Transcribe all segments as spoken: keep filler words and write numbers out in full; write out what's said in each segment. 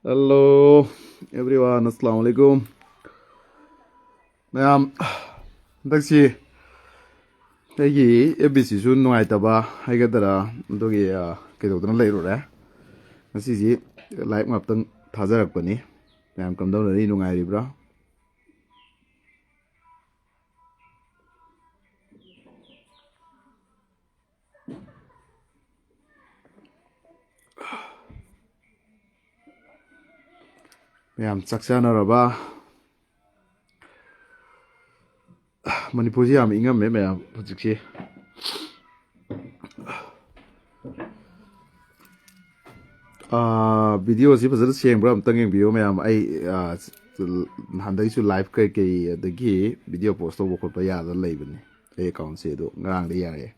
Hello everyone, ꯑꯁꯂꯥꯃꯨ ꯑꯂꯥꯏꯀꯨꯝ꯫ ꯃꯌꯥꯝ, ꯍꯟꯗꯛꯁꯤ ꯑꯩꯒꯤ ꯑꯦꯐ ꯕꯤꯁꯤꯁꯨ ꯅꯨꯡꯉꯥꯏꯇꯕ ꯍꯥꯏꯒꯗ꯭ꯔꯥ, ꯑꯗꯨꯒꯤ, ꯑ, ꯀꯩꯗꯧꯗꯅ ꯂꯩꯔꯨꯔꯦ꯫ ꯉꯁꯤꯁꯤ ꯂꯥꯏꯚ ꯉꯥꯛꯇꯪ ꯊꯥꯖꯔꯛꯄꯅꯤ꯫ ꯃꯌꯥꯝ ꯀꯝꯗꯧꯅꯔꯤ, ꯅꯨꯡꯉꯥꯏꯔꯤꯕ꯭ꯔꯥ? ꯃꯌꯥꯝ ꯆꯥꯛ ꯆꯥꯅꯔꯕ? ꯃꯅꯤꯄꯨꯔꯁꯤ ꯌꯥꯝ ꯏꯪꯉꯝꯃꯦ ꯃꯌꯥꯝ ꯍꯧꯖꯤꯛꯁꯤ꯫ ꯑꯥ, ꯚꯤꯗꯤꯑꯣꯁꯤ ꯐꯖꯅ ꯁꯦꯡꯕ꯭ꯔꯥ ꯑꯝꯇꯪ ꯌꯦꯡꯕꯤꯌꯨ ꯃꯌꯥꯝ꯫ ꯑꯩ, ꯑꯥ, ꯅꯍꯥꯟꯗꯒꯤꯁꯨ ꯂꯥꯏꯚ ꯀꯩꯀꯩ ꯑꯗꯒꯤ ꯚꯤꯗꯤꯑꯣ ꯄꯣꯁ ꯇꯧꯕ ꯈꯣꯠꯄ ꯌꯥꯗꯅ ꯂꯩꯕꯅꯤ ꯑꯩ ꯑꯦꯀꯥꯎꯟꯁꯦ, ꯑꯗꯣ ꯉꯔꯥꯡꯗꯤ ꯌꯥꯔꯦ꯫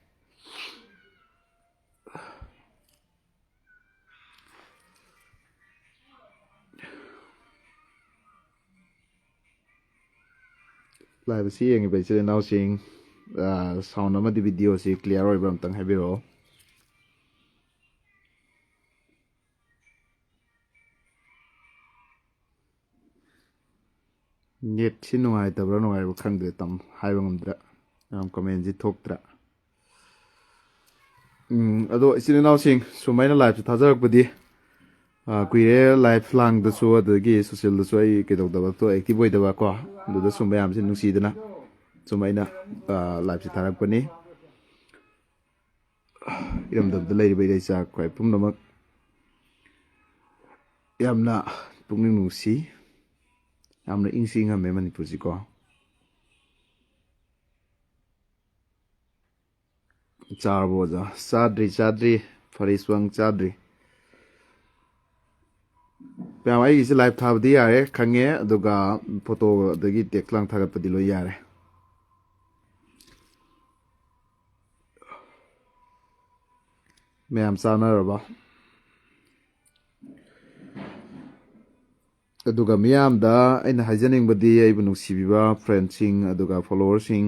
ꯂꯥꯏꯚ ꯑꯁꯤ ꯌꯦꯡꯉꯤꯕ ꯏꯆꯤꯜ ꯏꯅꯥꯎꯁꯤꯡ, ꯑꯥ, ꯁꯥꯎꯟ ꯑꯃꯗꯤ ꯚꯤꯗꯤꯑꯣꯁꯤ ꯀ꯭ꯂꯤꯌꯥꯔ ꯑꯣꯏꯕ꯭ꯔꯥ ꯑꯝꯇꯪ ꯍꯥꯏꯕꯤꯔꯛꯑꯣ꯫ ꯅꯦꯠꯁꯤ ꯅꯨꯡꯉꯥꯏꯇꯕ꯭ꯔꯥ ꯅꯨꯡꯉꯥꯏꯕ꯭ꯔꯥ ꯈꯪꯗ꯭ꯔꯦ, ꯇꯝ-, ꯍꯥꯏꯕ ꯉꯝꯗ꯭ꯔꯦ꯫ ꯌꯥꯝ ꯀꯃꯦꯟꯁꯤ ꯊꯣꯛꯇ꯭ꯔꯦ꯫ ꯎꯝ, ꯑꯗꯣ ꯏꯆꯤꯜ ꯏꯅꯥꯎꯁꯤꯡ, ꯁꯨꯃꯥꯏꯅ ꯂꯥꯏꯚꯁꯦ ꯊꯥꯖꯔꯛꯄꯗꯤ, ꯑꯥ, ꯀꯨꯏꯔꯦ ꯂꯥꯏꯚ ꯂꯥꯡꯗꯁꯨ ꯑꯗꯒꯤ ꯁꯣꯁꯤꯌꯦꯜꯗꯁꯨ ꯑꯩ ꯀꯩꯗꯧꯗꯕ, ꯑꯦꯛꯇꯤꯚ ꯑꯣꯏꯗꯕ ꯀꯣ, ꯑꯗꯨꯗ ꯁꯨꯝ ꯃꯌꯥꯝꯁꯦ ꯅꯨꯡꯁꯤꯗꯅ ꯁꯨꯝ ꯑꯩꯅ, ꯑꯥ, ꯂꯥꯏꯚꯁꯦ ꯊꯥꯔꯛꯄꯅꯤ꯫ ꯏꯔꯝꯗꯝꯗ ꯂꯩꯔꯤꯕ ꯏꯔꯩꯆꯥ ꯑꯩꯈꯣꯏ ꯄꯨꯝꯅꯃꯛ ꯌꯥꯝꯅ ꯄꯨꯛꯅꯤꯡ ꯅꯨꯡꯁꯤ, ꯌꯥꯝꯅ ꯏꯪꯁꯨ ꯏꯪꯉꯝꯃꯦ ꯃꯅꯤꯄꯨꯔꯁꯤꯀꯣ꯫ ꯆꯥꯔꯕꯣ ꯑꯣꯖꯥ? ꯆꯥꯗ꯭ꯔꯤ, ꯆꯥꯗ꯭ꯔꯤ꯫ ꯐꯔꯤꯁ ꯋꯥꯡ ꯆꯥꯗ꯭ꯔꯤ꯫ ꯃꯌꯥꯝ, ꯑꯩꯒꯤꯁꯤ ꯂꯥꯏꯚ ꯊꯥꯕꯗꯤ ꯌꯥꯔꯦ ꯈꯪꯉꯦ, ꯑꯗꯨꯒ ꯐꯣꯇꯣ ꯑꯗꯒꯤ ꯇꯦꯛꯁ ꯂꯥꯡ ꯊꯥꯒꯠꯄꯗꯤ ꯂꯣꯏ ꯌꯥꯔꯦ꯫ ꯃꯌꯥꯝ ꯆꯥꯅꯔꯕ? ꯑꯗꯨꯒ ꯃꯤꯌꯥꯝꯗ ꯑꯩꯅ ꯍꯥꯏꯖꯅꯤꯡꯕꯗꯤ, ꯑꯩꯕꯨ ꯅꯨꯡꯁꯤꯕꯤꯕ ꯐ꯭ꯔꯦꯟꯁꯤꯡ ꯑꯗꯨꯒ ꯐꯣꯂꯣꯋꯔꯁꯤꯡ,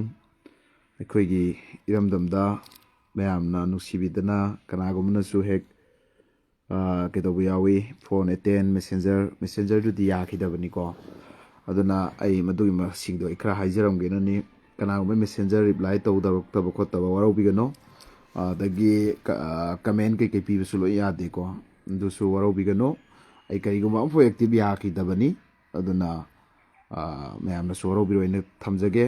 ꯑꯩꯈꯣꯏꯒꯤ ꯏꯔꯝꯗꯝꯗ ꯃꯌꯥꯝꯅ ꯅꯨꯡꯁꯤꯕꯤꯗꯅ ꯀꯅꯥꯒꯨꯝꯕꯅꯁꯨ ꯍꯦꯛ, ꯑ, ꯀꯩꯗꯧꯕ ꯌꯥꯎꯏ, ꯐꯣꯟ ꯑꯦꯇꯦꯟ, ꯃꯦꯁꯦꯟꯖꯔ, ꯃꯦꯁꯦꯟꯖꯔꯗꯨꯗꯤ ꯌꯥꯈꯤꯗꯕꯅꯤꯀꯣ꯫ ꯑꯗꯨꯅ ꯑꯩ ꯃꯗꯨꯒꯤ ꯃꯁꯤꯡꯗꯣ ꯑꯩ ꯈꯔ ꯍꯥꯏꯖꯔꯝꯒꯦꯅꯅꯤ꯫ ꯀꯅꯥꯒꯨꯝꯕ ꯃꯦꯁꯦꯟꯖꯔ ꯔꯤꯄ꯭ꯂꯥꯏ ꯇꯧꯗꯧꯔꯛꯇꯕ ꯈꯣꯠꯇꯕ ꯋꯥꯔꯧꯕꯤꯒꯅꯨ꯫ ꯑꯗꯒꯤ ꯀ-, ꯑ, ꯀꯃꯦꯟ ꯀꯩꯀꯩ ꯄꯤꯕꯁꯨ ꯂꯣꯏ ꯌꯥꯗꯦꯀꯣ꯫ ꯑꯗꯨꯁꯨ ꯋꯥꯔꯧꯕꯤꯒꯅꯨ꯫ ꯑꯩ ꯀꯔꯤꯒꯨꯝꯕ ꯑꯃꯐꯥꯎ ꯑꯦꯛꯇꯤꯚ ꯌꯥꯈꯤꯗꯕꯅꯤ꯫ ꯑꯗꯨꯅ, ꯑ, ꯃꯌꯥꯝꯅꯁꯨ ꯋꯥꯔꯧꯕꯤꯔꯣꯏꯅ ꯊꯝꯖꯒꯦ꯫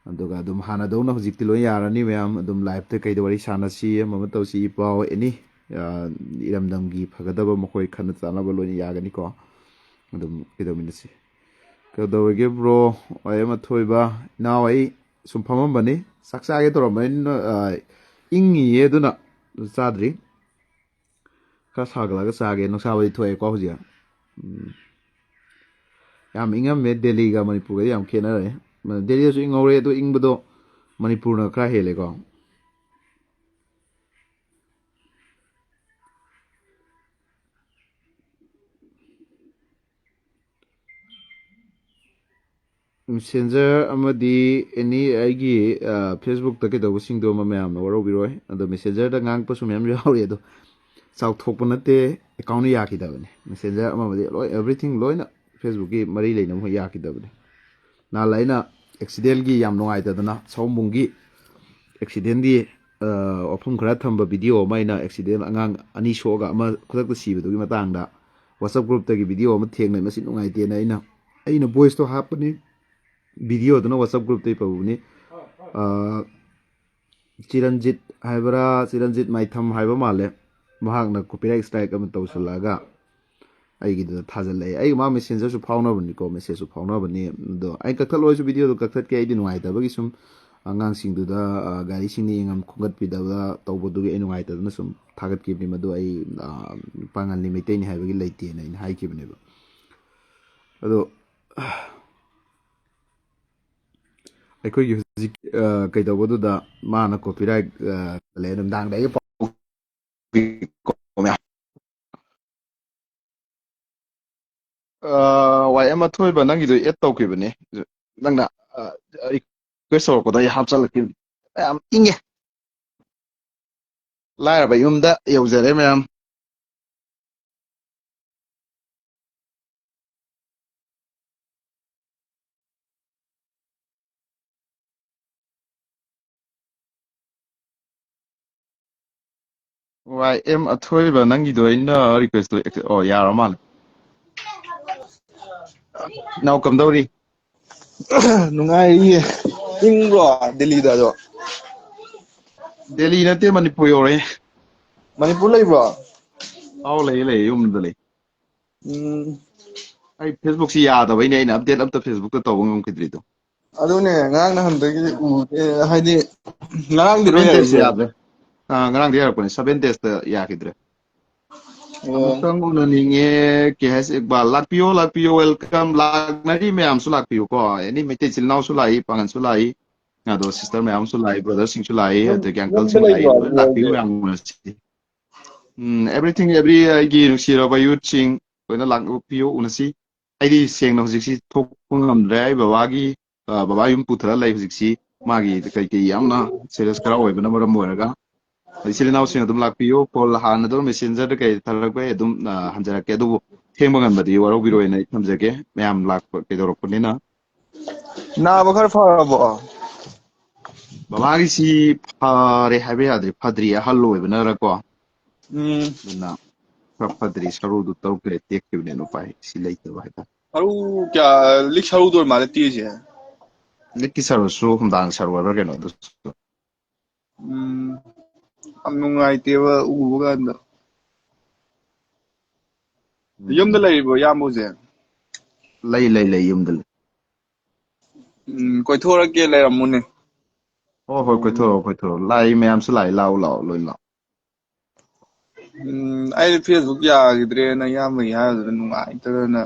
ꯑꯗꯨꯒ ꯑꯗꯨꯝ ꯍꯥꯟꯅꯗꯧꯅ ꯍꯧꯖꯤꯛꯇꯤ ꯂꯣꯏ ꯌꯥꯔꯅꯤ ꯃꯌꯥꯝ꯫ ꯑꯗꯨꯝ ꯂꯥꯏꯞꯇ ꯀꯩꯗ ꯋꯥꯔꯤ ꯁꯥꯟꯅꯁꯤ, ꯑꯃ ꯑꯃ ꯇꯧꯁꯤ, ꯏ ꯄꯥꯎ ꯑꯦꯅꯤ, ꯑ, ꯏꯔꯝꯗꯝꯒꯤ ꯐꯒꯗꯕ ꯃꯈꯣꯏ ꯈꯟꯅ ꯆꯥꯅꯕ ꯂꯣꯏꯅ ꯌꯥꯒꯅꯤꯀꯣ꯫ ꯑꯗꯨꯝ ꯀꯩꯗꯧꯃꯤꯟꯅꯁꯤ꯫ ꯀꯩꯗꯧꯔꯒꯦ ꯕ꯭ꯔꯣ? ꯋꯥꯏ ꯑꯃ ꯊꯣꯏꯕ꯫ ꯏꯅꯥꯎ ꯑꯩ ꯁꯨꯝ ꯐꯝꯃꯝꯕꯅꯤ꯫ ꯆꯥꯛ ꯆꯥꯒꯦ ꯇꯧꯔꯝꯕꯅꯤ꯫ ꯅ-, ꯑ, ꯏꯪꯉꯤꯌꯦ ꯑꯗꯨꯅ ꯆꯥꯗ꯭ꯔꯤ꯫ ꯈꯔ ꯁꯥꯒꯠꯂꯒ ꯆꯥꯒꯦ꯫ ꯅꯨꯡꯁꯥꯕꯨꯗꯤ ꯊꯣꯛꯑꯦꯀꯣ ꯍꯧꯖꯤꯛ꯫ ꯎꯝ꯫ ꯌꯥꯝ ꯏꯪꯉꯝꯃꯦ꯫ ꯗꯦꯜꯂꯤꯒ ꯃꯅꯤꯄꯨꯔꯒꯗꯤ ꯌꯥꯝ ꯈꯦꯠꯅꯔꯦ꯫ ꯗꯦꯜꯂꯤꯗꯁꯨ ꯏꯪꯍꯧꯔꯦ, ꯑꯗꯣ ꯏꯪꯕꯗꯣ ꯃꯅꯤꯄꯨꯔꯅ ꯈꯔ ꯍꯦꯜꯂꯦꯀꯣ꯫ ꯃꯦꯁꯦꯟꯖꯔ ꯑꯃꯗꯤ ꯑꯦꯅꯤ ꯑꯩꯒꯤ, ꯑ, ꯐꯦꯁꯕꯨꯛꯇ ꯀꯩꯗꯧꯕꯁꯤꯡꯗꯣ ꯑꯃ ꯃꯌꯥꯝꯅ ꯋꯥꯔꯧꯕꯤꯔꯣꯏ꯫ ꯑꯗꯣ ꯃꯦꯁꯦꯟꯖꯔꯗ ꯉꯥꯡꯉꯛꯄꯁꯨ ꯃꯌꯥꯝ ꯌꯥꯎꯔꯤ꯫ ꯑꯗꯣ ꯆꯥꯎꯊꯣꯛꯄ ꯅꯠꯇꯦ, ꯑꯦꯀꯥꯎꯟ ꯌꯥꯈꯤꯗꯕꯅꯤ꯫ ꯃꯦꯁꯦꯟꯖꯔ ꯑꯃꯃꯗꯤ ꯂꯣꯏ, ꯑꯦꯕ꯭ꯔꯤꯊꯤꯡ ꯂꯣꯏꯅ ꯐꯦꯁꯕꯨꯛꯀꯤ ꯃꯔꯤ ꯂꯩꯅꯕ ꯌꯥꯈꯤꯗꯕꯅꯤ꯫ ꯅꯍꯥꯟ ꯑꯩꯅ ꯑꯦꯛꯁꯤꯗꯦꯟꯒꯤ ꯌꯥꯝ ꯅꯨꯡꯉꯥꯏꯇꯗꯅ ꯁꯑꯣꯝꯕꯨꯡꯒꯤ ꯑꯦꯛꯁꯤꯗꯦꯟꯒꯤ, ꯑ, ꯋꯥꯐꯝ ꯈꯔ ꯊꯝꯕ ꯚꯤꯗꯤꯑꯣ ꯑꯃ, ꯑꯩꯅ ꯑꯦꯛꯁꯤꯗꯦꯟ ꯑꯉꯥꯡ ꯑꯅꯤ ꯁꯣꯛꯑꯒ ꯑꯃ ꯈꯨꯗꯛꯇ ꯁꯤꯕꯗꯨꯒꯤ ꯃꯇꯥꯡꯗ WhatsApp ꯒ꯭ꯔꯨꯞꯇꯒꯤ ꯚꯤꯗꯤꯑꯣ ꯑꯃ ꯊꯦꯡꯅꯩ꯫ ꯃꯁꯤ ꯅꯨꯡꯉꯥꯏꯇꯦꯅ ꯑꯩꯅ, ꯑꯩꯅ ꯚꯣꯏꯁꯇꯣ ꯍꯥꯞꯄꯅꯤ꯫ ꯚꯤꯗꯤꯑꯣꯗꯨꯅ WhatsApp ꯒ꯭ꯔꯨꯞꯇꯒꯤ ꯄꯨꯕꯅꯤ꯫ ꯑ, ꯆꯤꯔꯟꯖꯤꯠ ꯍꯥꯏꯕ꯭ꯔꯥ, ꯆꯤꯔꯟꯖꯤꯠ ꯃꯥꯏꯊꯝ ꯍꯥꯏꯕ ꯃꯥꯜꯂꯦ꯫ ꯃꯍꯥꯛꯅ ꯀꯣꯄꯤꯔꯥꯏꯠ ꯁ꯭ꯇ꯭ꯔꯥꯏꯛ ꯑꯃ ꯇꯧꯁꯤꯜꯂꯛꯑꯒ ꯑꯩꯒꯤꯗꯨꯗ ꯊꯥꯖꯤꯜꯂꯛꯑꯦ꯫ ꯑꯩꯒ ꯃꯥ ꯃꯦꯁꯦꯟꯖꯔꯁꯨ ꯐꯥꯎꯅꯕꯅꯤꯀꯣ, ꯃꯦꯁꯦꯖꯁꯨ ꯐꯥꯎꯅꯕꯅꯤ꯫ ꯑꯗꯣ ꯑꯩ ꯀꯛꯊꯠꯂꯣꯏꯁꯨ ꯚꯤꯗꯤꯑꯣꯗꯣ ꯀꯛꯊꯠꯀꯦ, ꯑꯩꯗꯤ ꯅꯨꯡꯉꯥꯏꯇꯕꯒꯤ ꯁꯨꯝ ꯑꯉꯥꯡꯁꯤꯡꯗꯨꯗ, ꯑ, ꯒꯥꯔꯤꯁꯤꯡꯅ ꯌꯦꯡꯉꯝ ꯈꯣꯝꯒꯠꯄꯤꯗꯕ ꯇꯧꯕꯗꯨꯒꯤ ꯑꯩ ꯅꯨꯡꯉꯥꯏꯇꯗꯅ ꯁꯨꯝ ꯊꯥꯒꯠꯈꯤꯕꯅꯤ꯫ ꯃꯗꯨ ꯑꯩ, ꯑ, ꯄꯥꯉꯜꯅꯤ, ꯃꯩꯇꯩꯅꯤ ꯍꯥꯏꯕꯒꯤ ꯂꯩꯇꯦꯅ ꯑꯩꯅ ꯍꯥꯏꯈꯤꯕꯅꯦꯕ꯫ ꯑꯗꯣ ꯑꯩꯈꯣꯏꯒꯤ ꯍꯧꯖꯤꯛ, ꯑ, ꯀꯩꯗꯧꯕꯗꯨꯗ ꯃꯥꯅ ꯀꯣꯄꯤꯔꯥꯏꯠ, ꯑ, ꯂꯩ, ꯅꯨꯡꯗꯥꯡꯗ ꯑꯩꯒ ꯄꯥꯎ ꯄꯤ-, ꯑ, ꯋꯥꯏ ꯑꯃ ꯊꯣꯏꯕ, ꯅꯪꯒꯤꯗꯣ ꯑꯦꯗ ꯇꯧꯈꯤꯕꯅꯦ꯫ ꯅꯪꯅ, ꯑ, ꯔꯤꯀ꯭ꯋꯦꯁ ꯇꯧꯔꯛꯄꯗ ꯑꯩ ꯍꯥꯞꯆꯜꯂꯛꯈꯤꯕꯅꯤ꯫ ꯌꯥꯝ ꯏꯪꯉꯦ꯫ ꯂꯥꯏꯔꯕ ꯌꯨꯝꯗ ꯌꯧꯖꯔꯦ ꯃꯌꯥꯝ꯫ ꯋꯥꯏ ꯑꯦꯝ ꯑꯊꯣꯏꯕ, ꯅꯪꯒꯤꯗꯣ ꯑꯩꯅ request ꯇꯣ accept, ꯑꯣ, ꯌꯥꯔ ꯃꯥꯜꯂꯦ꯫ ꯏꯅꯥꯎ ꯀꯝꯗꯧꯔꯤ? ꯅꯨꯡꯉꯥꯏꯔꯤꯌꯦ꯫ ꯏꯪꯕ꯭ꯔꯣ ꯗꯦꯜꯂꯤꯗ ꯑꯗꯣ? ꯗꯦꯜꯂꯤ ꯅꯠꯇꯦ, ꯃꯅꯤꯄꯨꯔ ꯌꯧꯔꯦ꯫ ꯃꯅꯤꯄꯨꯔ ꯂꯩꯕ꯭ꯔꯣ? ꯑꯥꯎ, ꯂꯩꯌꯦ, ꯂꯩꯌꯦ, ꯌꯨꯝꯗ ꯂꯩ꯫ ꯎꯝ꯫ ꯑꯩ Facebook ꯁꯤ ꯌꯥꯗꯕꯩꯅꯦ ꯑꯩꯅ update ꯑꯝꯇ Facebook ꯇ ꯇꯧꯕ ꯉꯝꯈꯤꯗ꯭ꯔꯤꯗꯣ꯫ ꯑꯗꯨꯅꯦ, ꯉꯔꯥꯡ ꯅꯍꯥꯟꯗꯒꯤ ꯎꯗꯦ, ꯍꯥꯏꯗꯤ ꯉꯔꯥꯡꯗꯤ ꯂꯣꯏ seven days ꯍꯥꯏꯔꯛꯄꯅꯦ꯫ ꯌꯥꯗ꯭ꯔꯦ꯫ ꯑꯥ, ꯉꯔꯥꯡꯗꯤ ꯍꯥꯏꯔꯛꯄꯅꯦ, seven days ꯇ ꯌꯥꯈꯤꯗ꯭ꯔꯦ꯫ ꯑꯣ꯫ ꯑꯃꯨꯛꯇꯪ ꯎꯅꯅꯤꯡꯉꯦ꯫ ꯀꯦ ꯑꯩꯆ ꯏꯛꯕꯥꯜ, ꯂꯥꯛꯄꯤꯌꯣ, ꯂꯥꯛꯄꯤꯌꯣ, welcome꯫ ꯂꯥꯛꯅꯔꯤ ꯃꯌꯥꯝꯁꯨ ꯂꯥꯛꯄꯤꯌꯨꯀꯣ꯫ Any ꯃꯩꯇꯩ ꯏꯆꯤꯜ ꯏꯅꯥꯎꯁꯨ ꯂꯥꯛꯏ, ꯄꯥꯡꯒꯜꯁꯨ ꯂꯥꯛꯏ, ꯑꯗꯣ sister ꯃꯌꯥꯝꯁꯨ ꯂꯥꯛꯏ, brother ꯁꯤꯡꯁꯨ ꯂꯥꯛꯏ, ꯌꯨꯝ-, ꯑꯗꯒꯤ uncle ꯌꯨꯝꯗ ꯁꯤꯡ ꯂꯥꯛꯏ, ꯂꯩꯕ꯭ꯔꯣ, ꯂꯣꯏ ꯂꯥꯛꯄꯤꯌꯨ ꯕ꯭ꯔꯣꯁꯦ? ꯃꯌꯥꯝ ꯎꯅꯁꯤ꯫ ꯎꯝ, everything, every ꯑꯩꯒꯤ ꯅꯨꯡꯁꯤꯔꯕ youth ꯁꯤꯡ ꯂꯣꯏꯅ ꯂꯥꯛꯄꯤꯌꯨ, ꯎꯅꯁꯤ꯫ ꯑꯩꯗꯤ ꯁꯦꯡꯅ ꯍꯧꯖꯤꯛꯁꯤ ꯊꯣꯛꯄ ꯉꯝꯗ꯭ꯔꯦ꯫ ꯑꯩ ꯕꯕꯥꯒꯤ, ꯑ, ꯕꯕꯥ ꯌꯨꯝ ꯄꯨꯊꯔ ꯂꯩ ꯍꯧꯖꯤꯛꯁꯤ꯫ ꯃꯥꯒꯤ ꯀꯩ ꯀꯩ ꯌꯥꯝꯅ serious ꯈꯔ ꯑꯣꯏꯕꯅ ꯃꯔꯝ ꯑꯣꯏꯔꯒ꯫ ꯏꯆꯤꯜ ꯏꯅꯥꯎꯁꯤꯡ ꯑꯗꯨꯝ ꯂꯥꯛꯄꯤꯌꯨ꯫ Call ꯍꯥꯟꯅ ꯑꯗꯨꯝ messenger ꯗ ꯀꯩ ꯊꯥꯔꯛꯄ ꯌꯥꯏ, ꯑꯗꯨꯝ, ꯑ, ꯍꯟꯖꯔꯛꯀꯦ꯫ ꯑꯗꯨꯕꯨ ꯊꯦꯡꯕ ꯉꯟꯕꯗꯤ ꯋꯥꯔꯧꯕꯤꯔꯣꯏꯅ ꯑꯩ ꯊꯝꯖꯒꯦ꯫ ꯃꯌꯥꯝ ꯂꯥꯛꯄ ꯀꯩꯗꯧꯔꯛꯄꯅꯤꯅ꯫ ꯅꯥꯕ ꯈꯔ ꯐꯔꯕꯣ? ꯕꯕꯥꯒꯤꯁꯤ ꯐꯔꯦ ꯍꯥꯏꯕ ꯌꯥꯗ꯭ꯔꯤ, ꯐꯗ꯭ꯔꯤ, ꯑꯍꯜ ꯑꯣꯏꯕꯅꯔꯀꯣ꯫ ꯎꯝ꯫ ꯑꯗꯨꯅ ꯈꯔ ꯐꯗ꯭ꯔꯤ, ꯁꯔꯨꯗꯨ ꯇꯔꯨꯛ ꯇꯔꯦꯠ ꯇꯦꯛꯈꯤꯕꯅꯦ, ꯎꯄꯥꯏ ꯁꯤ ꯂꯩꯇꯕ ꯍꯥꯏꯇꯥꯔꯦ꯫ ꯁꯔꯨ ꯀꯌꯥ, ꯂꯤꯛ ꯁꯔꯨꯗ ꯑꯣꯏꯔ ꯃꯥꯜꯂꯦ ꯇꯦꯛꯏꯁꯦ꯫ ꯂꯤꯛꯀꯤ ꯁꯔꯨꯁꯨ, ꯍꯨꯝꯗꯥꯡ ꯁꯔꯨ ꯍꯥꯏꯕ꯭ꯔꯥ ꯀꯩꯅꯣ, ꯑꯗꯨꯁꯨ꯫ ꯎꯝ꯫ ꯌꯥꯝ ꯅꯨꯡꯉꯥꯏꯇꯦꯕ ꯎꯕ ꯀꯥꯟꯗ꯫ ꯎꯝ꯫ ꯌꯨꯝꯗ ꯂꯩꯔꯤꯕꯣ ꯏꯌꯥꯝꯕ ꯍꯧꯖꯤꯛ? ꯂꯩ, ꯂꯩ, ꯂꯩ, ꯌꯨꯝꯗ ꯂꯩ꯫ ꯎꯝ, ꯀꯣꯏꯊꯣꯔꯛꯀꯦ, ꯂꯩꯔꯝꯃꯨꯅꯦ꯫ ꯍꯣꯏ, ꯍꯣꯏ, ꯎꯝ꯫ ꯀꯣꯏꯊꯣꯔꯛꯑꯣ, ꯀꯣꯏꯊꯣꯔꯛꯑꯣ꯫ ꯂꯥꯛꯏ ꯃꯌꯥꯝꯁꯨ ꯂꯥꯛꯏ, ꯂꯥꯛꯑꯣ, ꯂꯥꯛꯑꯣ, ꯂꯣꯏ ꯂꯥꯛꯑꯣ꯫ ꯎꯝ, ꯑꯩ Facebook ꯌꯥꯈꯤꯗ꯭ꯔꯦꯅ ꯏꯌꯥꯝꯕꯒꯤ ꯍꯥꯏꯕꯗꯨꯗ ꯅꯨꯡꯉꯥꯏꯇꯗꯅ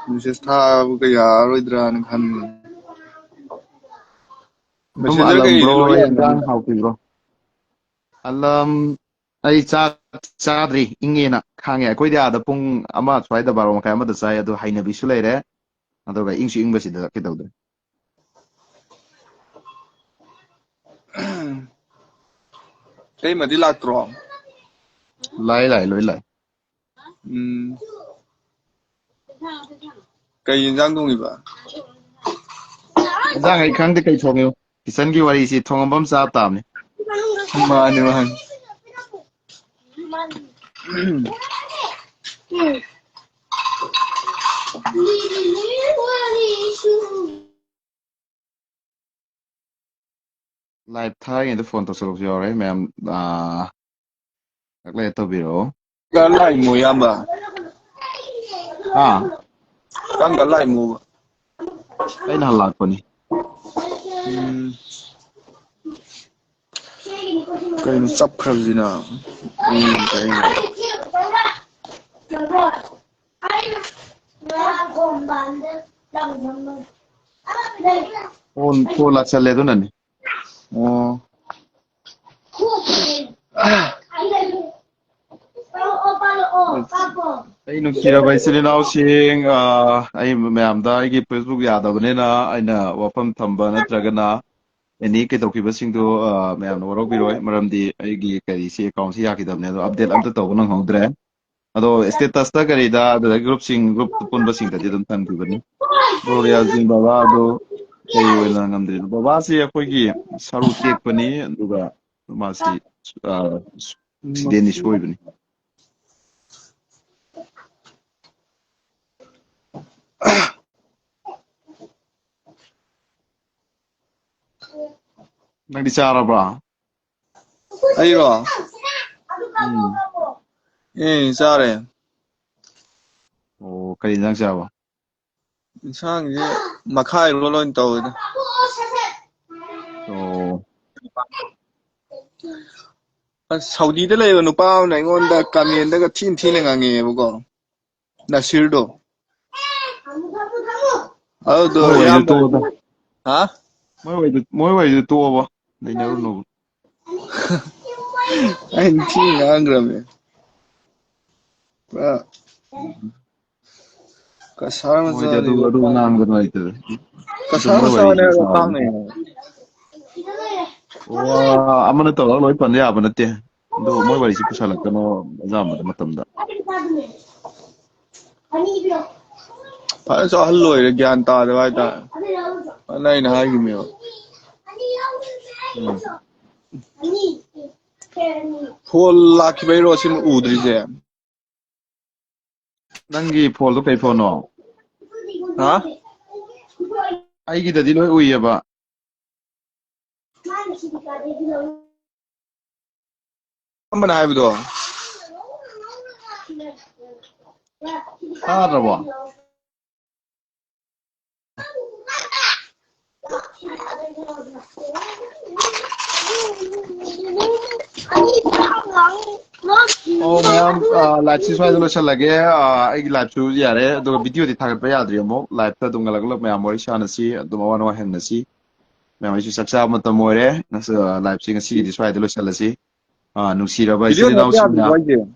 message ꯊꯥꯕꯒ ꯌꯥꯔꯔꯣꯏꯗ꯭ꯔꯥꯅ ꯈꯟꯕ꯫ ꯑꯗꯨꯝ messenger ꯑꯂꯝ ꯀꯩꯗꯤ ꯕ꯭ꯔꯣ, ꯂꯣꯏ ꯌꯦꯟꯖꯥꯡ ꯌꯥꯅꯕꯅꯤꯗ꯫ ꯍꯥꯎꯈꯤꯕ꯭ꯔꯣ? ꯑꯂꯝ, ꯑꯩ ꯆꯥꯛ ꯆꯥꯗ꯭ꯔꯤ, ꯏꯪꯉꯦꯅ ꯈꯥꯡꯉꯦ꯫ ꯑꯩꯈꯣꯏꯗꯤ ꯑꯥꯗ ꯄꯨꯡ ꯑꯃ ꯁ꯭ꯋꯥꯏꯗ, ꯕꯥꯔꯣ ꯃꯈꯥꯏ, ꯑꯃꯗ ꯆꯥꯏ, ꯑꯗꯨ ꯍꯩꯅꯕꯤꯁꯨ ꯂꯩꯔꯦ꯫ ꯑꯗꯨꯒ ꯏꯪꯁꯨ ꯏꯪꯕꯁꯤꯗ ꯀꯩꯗꯧꯗꯣꯏ? ꯑꯇꯩꯃꯗꯤ ꯂꯥꯛꯇ꯭ꯔꯣ? ꯂꯥꯛꯑꯦ, ꯂꯥꯛꯑꯦ, ꯂꯣꯏ ꯂꯥꯛꯑꯦ꯫ ꯎꯝ꯫ ꯀꯩ ꯌꯦꯟꯖꯥꯡ ꯊꯣꯡꯉꯤꯕ? ꯏꯟꯖꯥꯡ ꯑꯩ ꯈꯪꯗꯦ ꯀꯩ ꯊꯣꯡꯉꯤꯅꯣ꯫ ꯀꯤꯆꯟꯒꯤ ꯋꯥꯔꯤꯁꯤ ꯊꯣꯡꯉꯝꯕ ꯑꯃ ꯆꯥ ꯇꯥꯕꯅꯤ꯫ ꯃꯥꯅꯤ, ꯃꯥꯅꯤ꯫ ꯂꯥꯏꯚ ꯊꯥꯔꯤꯉꯩꯗ ꯐꯣꯟ ꯇꯧꯁꯜꯂꯛꯄꯁꯨ ꯌꯥꯎꯔꯦ ꯃꯌꯥꯝ꯫ ꯑꯥ, ꯉꯥꯛ ꯂꯩꯔ ꯇꯧꯕꯤꯔꯛꯑꯣ꯫ ꯀꯔꯝ ꯂꯥꯛꯏꯃꯣ, ꯏꯌꯥꯝꯕ? ꯑꯥ? ꯀꯔꯝ ꯀꯥꯟ ꯂꯥꯛꯏꯃꯣꯕ? ꯑꯩꯅ ꯍꯜꯂꯛꯄꯅꯤ꯫ ꯎꯝ꯫ ꯀꯩꯅꯣ ꯆꯞꯈ꯭ꯔꯕꯁꯤꯅ? ꯎꯝ, ꯀꯩꯅꯣ? ꯐꯣꯟ, ꯐꯣꯟ ꯂꯥꯛꯁꯜꯂꯦ ꯑꯗꯨꯅꯅꯤ꯫ ꯑꯣ꯫ ꯑꯩ ꯅꯨꯡꯁꯤꯔꯕ ꯏꯆꯤꯜ ꯏꯅꯥꯎꯁꯤꯡ, ꯑ, ꯑꯩ ꯃꯌꯥꯝꯗ ꯑꯩꯒꯤ Facebook ꯌꯥꯗꯕꯅꯤꯅ ꯑꯩꯅ ꯋꯥꯐꯝ ꯊꯝꯕ ꯅꯠꯇ꯭ꯔꯒꯅ ꯑꯦꯅꯤ ꯀꯩꯗꯧꯈꯤꯕꯁꯤꯡꯗꯣ, ꯑ, ꯃꯌꯥꯝꯅ ꯋꯥꯔꯧꯕꯤꯔꯣꯏ꯫ ꯃꯔꯝꯗꯤ ꯑꯩꯒꯤ ꯀꯔꯤꯁꯤ ꯑꯦꯀꯥꯎꯟꯁꯤ ꯌꯥꯈꯤꯗꯕꯅꯦ, ꯑꯗꯣ ꯑꯞꯗꯦꯠ ꯑꯝꯇ ꯇꯧꯕ ꯅꯪꯍꯧꯗ꯭ꯔꯦ꯫ ꯑꯗꯣ status ꯇ ꯀꯔꯤꯗ ꯑꯗꯨꯗꯒꯤ ꯒ꯭ꯔꯨꯞꯁꯤꯡ, ꯒ꯭ꯔꯨꯞ ꯄꯨꯟꯕꯁꯤꯡꯗꯗꯤ ꯑꯗꯨꯝ ꯊꯝꯈꯤꯕꯅꯤ꯫ ꯑꯗꯣ ꯔꯤꯌꯥꯖꯤꯟ ꯕꯕꯥ ꯑꯗꯣ ꯀꯩ ꯑꯣꯏꯅ ꯉꯝꯗ꯭ꯔꯤꯅꯣ? ꯕꯕꯥꯁꯤ ꯑꯩꯈꯣꯏꯒꯤ ꯁꯔꯨ ꯇꯦꯛꯄꯅꯤ, ꯑꯗꯨꯒ ꯃꯥꯁꯤ, ꯑ, ꯑꯦꯛꯁꯤꯗꯦꯟꯅꯤ ꯁꯣꯏꯕꯅꯤ꯫ ꯅꯪꯗꯤ ꯆꯥꯔꯕ꯭ꯔꯥ? ꯑꯩꯔꯣ? ꯎꯝ꯫ ꯑꯦ, ꯆꯥꯔꯦ꯫ ꯑꯣ, ꯀꯔꯤ ꯏꯟꯖꯥꯡ ꯆꯥꯕ? ꯏꯟꯁꯥꯡꯁꯦ ꯃꯈꯥꯏꯔꯣ ꯂꯣꯏ ꯇꯧꯋꯦꯗ꯫ ꯑꯣ꯫ ꯑꯁ, ꯁꯥꯎꯗꯤꯗ ꯂꯩꯕ ꯅꯨꯄꯥ ꯑꯃꯅ ꯑꯩꯉꯣꯟꯗ ꯀꯃꯦꯟꯗꯒ ꯊꯤꯅ ꯊꯤꯅ ꯉꯥꯡꯉꯛꯑꯦꯕꯀꯣ꯫ ꯅꯁꯤꯔꯗꯣ꯫ ꯑꯗꯨꯗꯣ ꯃꯣꯏ ꯋꯥꯔꯤꯗꯣ ꯏꯌꯥꯝꯕ꯫ ꯇꯣꯛꯑꯣꯗ꯫ ꯍꯥ? ꯃꯣꯏ ꯋꯥꯔꯤꯗꯣ, ꯃꯣꯏ ꯋꯥꯔꯤꯗꯣ ꯇꯣꯛꯑꯣꯕ꯫ ꯅꯩꯅꯔꯨꯅꯣꯕ꯫ ꯑꯩꯅ ꯊꯤ ꯉꯥꯡꯈ꯭ꯔꯕꯅꯦ꯫ ꯄꯨꯔꯥ ꯀꯁꯥꯔ ꯃꯣꯏꯗꯤ ꯑꯗꯨ, ꯃꯆꯥꯅꯦꯕ꯫ ꯑꯗꯨ ꯉꯥꯡꯒꯅꯨ ꯍꯥꯏꯇꯥꯔꯦ꯫ ꯑꯗꯨ ꯀꯁꯥꯔ ꯃꯣꯏ ꯃꯆꯥꯅꯦ ꯋꯥꯔꯤꯗꯣ ꯍꯥꯏꯕ ꯁꯥꯎꯔꯅꯨ꯫ ꯈꯥꯡꯅꯩ ꯍꯥꯏꯕ꯫ ꯋꯥ ꯑꯃꯅ ꯇꯧꯔꯒ ꯂꯣꯏ ꯄꯟ ꯌꯥꯕ ꯅꯠꯇꯦ꯫ ꯑꯗꯨ ꯃꯣꯏ ꯋꯥꯔꯤꯁꯤ ꯄꯨꯁꯜꯂꯛꯀꯅꯣ ꯑꯌꯥꯝꯕꯗ ꯃꯇꯝꯗ꯫ ꯐꯖꯅꯁꯨ ꯑꯍꯜ ꯑꯣꯏꯔꯦ, ꯒ꯭ꯌꯥꯟ ꯇꯥꯗꯕ ꯍꯥꯏꯇꯥꯔꯦ꯫ ꯑꯗꯨꯅ ꯑꯩꯅ ꯍꯥꯏꯈꯤꯕꯅꯦꯕ꯫ ꯎꯝ꯫ ꯐꯣꯟ ꯂꯥꯛꯈꯤꯕꯩꯔꯣ ꯁꯤꯃ ꯎꯗ꯭ꯔꯤꯁꯦ? ꯅꯪꯒꯤ ꯐꯣꯟꯗꯣ ꯀꯩ ꯐꯣꯟꯅꯣ? ꯍꯥ? ꯑꯩꯒꯤꯗꯗꯤ ꯂꯣꯏ ꯎꯏꯌꯦꯕ꯫ ꯑꯃꯅ ꯍꯥꯏꯕꯗꯣ ꯇꯥꯗ꯭ꯔꯕꯣ? ꯑꯣ, ꯃꯌꯥꯝ, ꯑ, live ꯁꯤ ꯁ꯭ꯋꯥꯏꯗ ꯂꯣꯏꯁꯤꯜꯂꯒꯦ꯫ ꯑ, ꯑꯩꯒꯤ live ꯁꯨ ꯌꯥꯔꯦ, ꯑꯗꯨꯒ video ꯗꯤ ꯊꯥꯒꯠꯄ ꯌꯥꯗ꯭ꯔꯤ꯫ ꯑꯃꯨꯛ live ꯇ ꯑꯗꯨꯝ ꯉꯜꯂꯛꯂꯞ ꯃꯌꯥꯝ ꯋꯥꯔꯤ ꯁꯥꯟꯅꯁꯤ, ꯑꯗꯨꯝ ꯑꯋꯥ ꯅꯨꯡꯉꯥꯏ ꯍꯪꯅꯁꯤ꯫ ꯃꯌꯥꯝ, ꯑꯩꯁꯨ ꯆꯥꯛ ꯆꯥꯕ ꯃꯇꯝ ꯑꯣꯏꯔꯦ꯫ ꯉꯁꯤ, ꯑ, live ꯁꯤ ꯉꯁꯤꯒꯤꯗꯤ ꯁ꯭ꯋꯥꯏꯗ ꯂꯣꯏꯁꯤꯜꯂꯁꯤ꯫ ꯑ, ꯅꯨꯡꯁꯤꯔꯕ ꯏꯆꯤꯜ video ꯊꯥꯒꯠꯄ ꯏꯅꯥꯎꯁꯤꯡꯅ, ꯌꯥꯗ꯭ꯔꯤꯕꯣ ꯍꯥꯏꯁꯦ?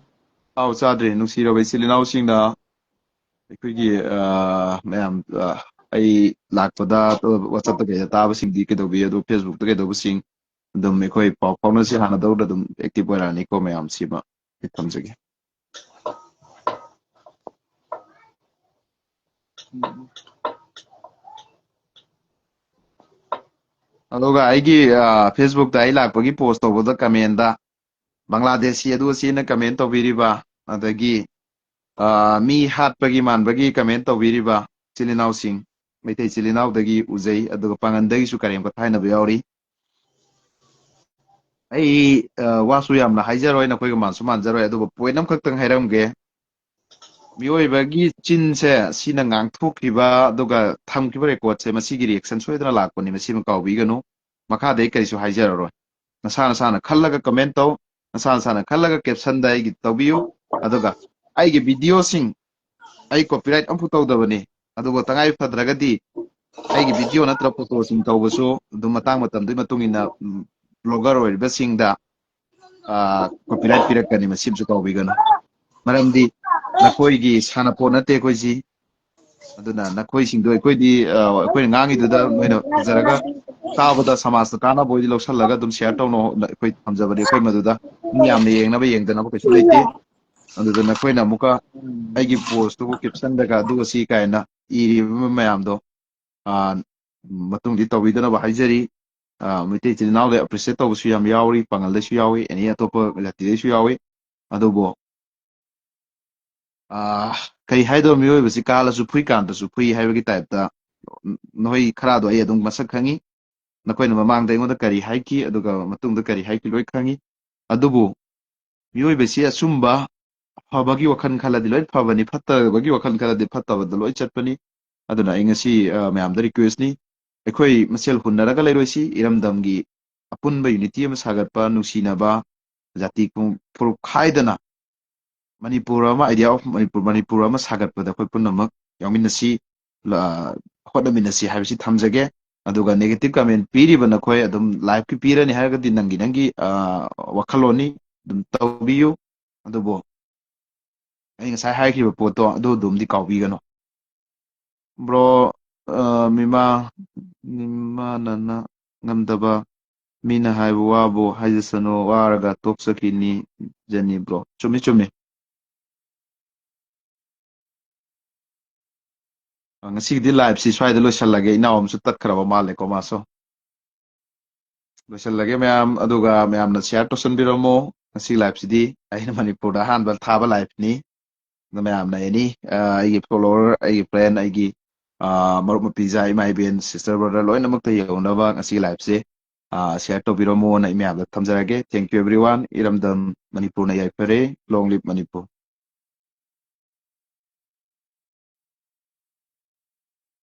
ꯑꯥꯎ, ꯆꯥꯗ꯭ꯔꯤ꯫ ꯅꯨꯡꯁꯤꯔꯕ ꯏꯆꯤꯜ ꯏꯅꯥꯎꯁꯤꯡꯅ, ꯑꯩꯈꯣꯏꯒꯤ, ꯑ, ꯃꯌꯥꯝ, ꯑ, ꯑꯩ ꯂꯥꯛꯄꯗ WhatsApp ꯇ ꯀꯩꯗ ꯇꯥꯕꯁꯤꯡꯗꯤ ꯀꯩꯗꯧꯕꯤ, ꯑꯗꯨ Facebook ꯇ ꯀꯩꯗꯧꯕꯁꯤꯡ ꯑꯗꯨꯝ ꯑꯩꯈꯣꯏ ꯄꯥꯎ ꯐꯥꯎꯅꯁꯤ꯫ ꯍꯥꯟꯅꯗꯧꯅ ꯑꯗꯨꯝ active ꯑꯣꯏꯔꯛꯑꯅꯤꯀꯣ ꯃꯌꯥꯝ꯫ ꯁꯤꯃ ꯑꯩ ꯊꯝꯖꯒꯦ꯫ ꯑꯗꯨꯒ ꯑꯩꯒꯤ, ꯑ, Facebook ꯇ ꯑꯩ ꯂꯥꯛꯄꯒꯤ post ꯇꯧꯕꯗ comment ꯇ ꯕꯪꯒ꯭ꯂꯥꯗꯦꯁꯤ ꯑꯗꯨ ꯑꯁꯤꯅ comment ꯇꯧꯕꯤꯔꯤꯕ, ꯑꯗꯒꯤ, ꯑ, ꯃꯤ ꯍꯥꯠꯄꯒꯤ ꯃꯥꯟꯕꯒꯤ comment ꯇꯧꯕꯤꯔꯤꯕ ꯏꯆꯤꯜ ꯏꯅꯥꯎꯁꯤꯡ, ꯃꯩꯇꯩ ꯏꯆꯤꯜ ꯏꯅꯥꯎꯗꯒꯤ ꯎꯖꯩ, ꯑꯗꯨꯒ ꯄꯥꯉꯟꯗꯒꯤꯁꯨ ꯀꯔꯦꯝ ꯀꯊꯥꯏꯅꯕ ꯌꯥꯎꯔꯤ꯫ ꯑꯩ, ꯑ, ꯋꯥꯁꯨ ꯌꯥꯝꯅ ꯍꯥꯏꯖꯔꯣꯏ, ꯅꯈꯣꯏꯒ ꯃꯥꯟꯁꯨ ꯃꯥꯟꯖꯔꯣꯏ, ꯑꯗꯨꯕꯨ point ꯑꯃꯈꯛꯇꯪ ꯍꯥꯏꯔꯝꯒꯦ꯫ ꯃꯤꯑꯣꯏꯕꯒꯤ ꯆꯤꯟꯁꯦ ꯁꯤꯅ ꯉꯥꯡꯊꯣꯛꯈꯤꯕ ꯑꯗꯨꯒ ꯊꯝꯈꯤꯕ record ꯁꯦ ꯃꯁꯤꯒꯤ reaction ꯁꯣꯏꯗꯅ ꯂꯥꯛꯄꯅꯤ, ꯃꯁꯤꯃ ꯀꯥꯎꯕꯤꯒꯅꯨ꯫ ꯃꯈꯥꯗ ꯑꯩ ꯀꯔꯤꯁꯨ ꯍꯥꯏꯖꯔꯔꯣꯏ꯫ ꯅꯁꯥ ꯅꯁꯥꯅ ꯈꯜꯂꯒ comment ꯇꯧ, ꯅꯁꯥ ꯅꯁꯥꯅ ꯈꯜꯂꯒ caption ꯗ ꯑꯩꯒꯤ ꯇꯧꯕꯤꯌꯨ꯫ ꯑꯗꯨꯒ ꯑꯩꯒꯤ video ꯁꯤꯡ ꯑꯩ copyright ꯑꯃꯐꯥꯎ ꯇꯧꯗꯕꯅꯤ, ꯑꯗꯨꯕꯨ ꯇꯉꯥꯏ ꯐꯗ꯭ꯔꯒꯗꯤ ꯑꯩꯒꯤ video ꯅꯠꯇ꯭ꯔꯒ photo ꯁꯤꯡ ꯇꯧꯕꯁꯨ ꯑꯗꯨꯝ ꯃꯇꯥꯡ ꯃꯇꯝꯗꯨꯒꯤ ꯃꯇꯨꯡ ꯏꯟꯅ, ꯎꯝ, blogger ꯑꯣꯏꯔꯤꯕꯁꯤꯡꯗ, ꯑ, copyright ꯄꯤꯔꯛꯀꯅꯤ, ꯃꯁꯤꯃꯁꯨ ꯀꯥꯎꯕꯤꯒꯅꯨ꯫ ꯃꯔꯝꯗꯤ ꯅꯈꯣꯏꯒꯤ ꯁꯥꯟꯅꯄꯣꯠ ꯅꯠꯇꯦ ꯑꯩꯈꯣꯏꯁꯤ꯫ ꯑꯗꯨꯅ ꯅꯈꯣꯏꯁꯤꯡꯗꯣ ꯑꯩꯈꯣꯏꯗꯤ, ꯑ, ꯑꯩꯈꯣꯏꯅ ꯉꯥꯡꯉꯤꯗꯨꯗ ꯅꯣꯏꯅ ꯐꯖꯔꯒ ꯇꯥꯕꯗ ꯁꯃꯥꯖꯇ ꯀꯥꯟꯅꯕ ꯑꯣꯏꯗꯤ ꯂꯧꯁꯜꯂꯒ ꯑꯗꯨꯝ ꯁꯤꯌꯔ ꯇꯧꯅꯧ꯫ ꯑꯩꯈꯣꯏ ꯊꯝꯖꯕꯅꯤ, ꯑꯩꯈꯣꯏ ꯃꯗꯨꯗ ꯃꯤ ꯌꯥꯝꯅ ꯌꯦꯡꯅꯕ ꯌꯦꯡꯗꯅꯕ ꯀꯩꯁꯨ ꯂꯩꯇꯦ꯫ ꯑꯗꯨꯗ ꯅꯈꯣꯏꯅ ꯑꯃꯨꯛꯀ ꯑꯩꯒꯤ ꯄꯣꯁꯇꯨꯕꯨ ꯀꯦꯞꯁꯟꯗꯒ ꯑꯗꯨ ꯑꯁꯤ ꯀꯥꯏꯅ ꯏꯔꯤꯕ ꯃꯌꯥꯝꯗꯣ, ꯑ, ꯃꯇꯨꯡꯗꯤ ꯇꯧꯕꯤꯗꯅꯕ ꯍꯥꯏꯖꯔꯤ꯫ ꯑ, ꯃꯩꯇꯩ ꯏꯆꯤꯜ ꯏꯅꯥꯎꯗ ꯑꯦꯄ꯭ꯔꯤꯁꯤꯌꯦꯠ ꯇꯧꯕꯁꯨ ꯌꯥꯝ ꯌꯥꯎꯔꯤ, ꯄꯥꯉꯜꯗꯩꯁꯨ ꯌꯥꯎꯏ, ꯑꯦꯅꯤ ꯑꯇꯣꯞꯄ ꯖꯥꯇꯤꯗꯩꯁꯨ ꯌꯥꯎꯏ꯫ ꯑꯗꯨꯕꯨ, ꯑ, ꯀꯩ ꯍꯥꯏꯗꯣꯏꯅꯣ, ꯃꯤꯑꯣꯏꯕꯁꯤ ꯀꯥꯜꯂꯁꯨ ꯐꯨꯏ, ꯀꯥꯟꯗꯁꯨ ꯐꯨꯏ ꯍꯥꯏꯕꯒꯤ ꯇꯥꯏꯞꯇ, ꯅꯈꯣꯏ ꯈꯔꯗꯣ ꯑꯩ ꯑꯗꯨꯝ ꯃꯁꯛ ꯈꯪꯉꯤ꯫ ꯅꯈꯣꯏꯅ ꯃꯃꯥꯡꯗ ꯑꯩꯉꯣꯟꯗ ꯀꯔꯤ ꯍꯥꯏꯈꯤ, ꯑꯗꯨꯒ ꯃꯇꯨꯡꯗ ꯀꯔꯤ ꯍꯥꯏꯈꯤ, ꯂꯣꯏ ꯈꯪꯉꯤ꯫ ꯑꯗꯨꯕꯨ ꯃꯤꯑꯣꯏꯕꯁꯤ ꯑꯆꯨꯝꯕ, ꯐꯕꯒꯤ ꯋꯥꯈꯜ ꯈꯜꯂꯗꯤ ꯂꯣꯏ ꯐꯕꯅꯤ, ꯐꯠꯇꯕꯒꯤ ꯋꯥꯈꯜ ꯈꯜꯂꯗꯤ ꯐꯠꯇꯕꯗ ꯂꯣꯏ ꯆꯠꯄꯅꯤ꯫ ꯑꯗꯨꯅ ꯑꯩ ꯉꯁꯤ, ꯑ, ꯃꯌꯥꯝꯗ ꯔꯤꯀ꯭ꯋꯦꯁꯅꯤ, ꯑꯩꯈꯣꯏ ꯃꯁꯦꯜ ꯍꯨꯟꯅꯔꯒ ꯂꯩꯔꯣꯏꯁꯤ, ꯏꯔꯝꯗꯝꯒꯤ ꯑꯄꯨꯟꯕ ꯌꯨꯅꯤꯇꯤ ꯑꯃ ꯁꯥꯒꯠꯄ, ꯅꯨꯡꯁꯤꯅꯕ, ꯖꯥꯇꯤ ꯈꯣꯡ-, ꯐꯨꯔꯨꯞ ꯈꯥꯏꯗꯅ ꯃꯅꯤꯄꯨꯔ ꯑꯃ, idea of ꯃꯅꯤꯄꯨꯔ, ꯃꯅꯤꯄꯨꯔ ꯑꯃ ꯁꯥꯒꯠꯄꯗ ꯑꯩꯈꯣꯏ ꯄꯨꯝꯅꯃꯛ ꯌꯥꯎꯃꯤꯟꯅꯁꯤ, ꯂ-, ꯍꯣꯠꯅꯃꯤꯟꯅꯁꯤ ꯍꯥꯏꯕꯁꯤ ꯊꯝꯖꯒꯦ꯫ ꯑꯗꯨꯒ negative comment ꯄꯤꯔꯤꯕ ꯅꯈꯣꯏ ꯑꯗꯨꯝ live ꯀꯤ ꯄꯤꯔꯅꯤ ꯍꯥꯏꯔꯒꯗꯤ ꯅꯪꯒꯤ, ꯅꯪꯒꯤ, ꯑ, ꯋꯥꯈꯜꯂꯣꯟꯅꯤ, ꯑꯗꯨꯝ ꯇꯧꯕꯤꯌꯨ꯫ ꯑꯗꯨꯕꯨ ꯑꯩ ꯉꯁꯥꯏ ꯍꯥꯏꯈꯤꯕ ꯄꯣꯠꯇꯣ ꯑꯗꯨ ꯑꯗꯨꯝꯗꯤ ꯀꯥꯎꯕꯤꯒꯅꯨ꯫ Bro, ꯑ, ꯃꯤꯃꯥ, ꯃꯤꯃꯥꯟꯅꯅ ꯉꯝꯗꯕ ꯃꯤꯅ ꯍꯥꯏꯕ ꯋꯥꯕꯨ ꯍꯥꯏꯖꯁꯅꯨ, ꯋꯥꯔꯒ ꯇꯣꯛꯆꯈꯤꯅꯤ, ꯖꯅꯤ bro꯫ ꯆꯨꯝꯃꯤ, ꯆꯨꯝꯃꯤ꯫ ꯑ, ꯉꯁꯤꯒꯤꯗꯤ live ꯁꯤ ꯁ꯭ꯋꯥꯏꯗ ꯂꯣꯏꯁꯜꯂꯒꯦ꯫ ꯏꯅꯥꯎ ꯑꯃꯁꯨ ꯇꯠꯈ꯭ꯔꯕ ꯃꯥꯜꯂꯦꯀꯣ, ꯃꯥꯁꯨ꯫ ꯂꯣꯏꯁꯜꯂꯒꯦ ꯃꯌꯥꯝ, ꯑꯗꯨꯒ ꯃꯌꯥꯝꯅ share ꯇꯧꯁꯟꯕꯤꯔꯝꯃꯣ꯫ ꯉꯁꯤ live ꯁꯤꯗꯤ ꯑꯩꯅ ꯃꯅꯤꯄꯨꯔꯗ ꯑꯍꯥꯟꯕ ꯊꯥꯕ live ꯅꯤ꯫ ꯑꯗꯣ ꯃꯌꯥꯝꯅ ꯑꯦꯅꯤ, ꯑ, ꯑꯩꯒꯤ follower, ꯑꯩꯒꯤ friend, ꯑꯩꯒꯤ, ꯑ, ꯃꯔꯨꯞ ꯃꯄꯤꯖꯥ, ꯏꯃꯥ ꯏꯕꯦꯟ, sister brother ꯂꯣꯏꯅꯃꯛꯇ ꯌꯧꯅꯕ ꯉꯁꯤꯒꯤ live ꯁꯦ, ꯑ, share ꯇꯧꯕꯤꯔꯝꯃꯣꯅ ꯑꯩ ꯃꯌꯥꯝꯗ ꯊꯝꯖꯔꯒꯦ꯫ Thank you everyone꯫ ꯏꯔꯝꯗꯝ ꯃꯅꯤꯄꯨꯔꯅ ꯌꯥꯏꯐꯔꯦ꯫ Long live Manipur.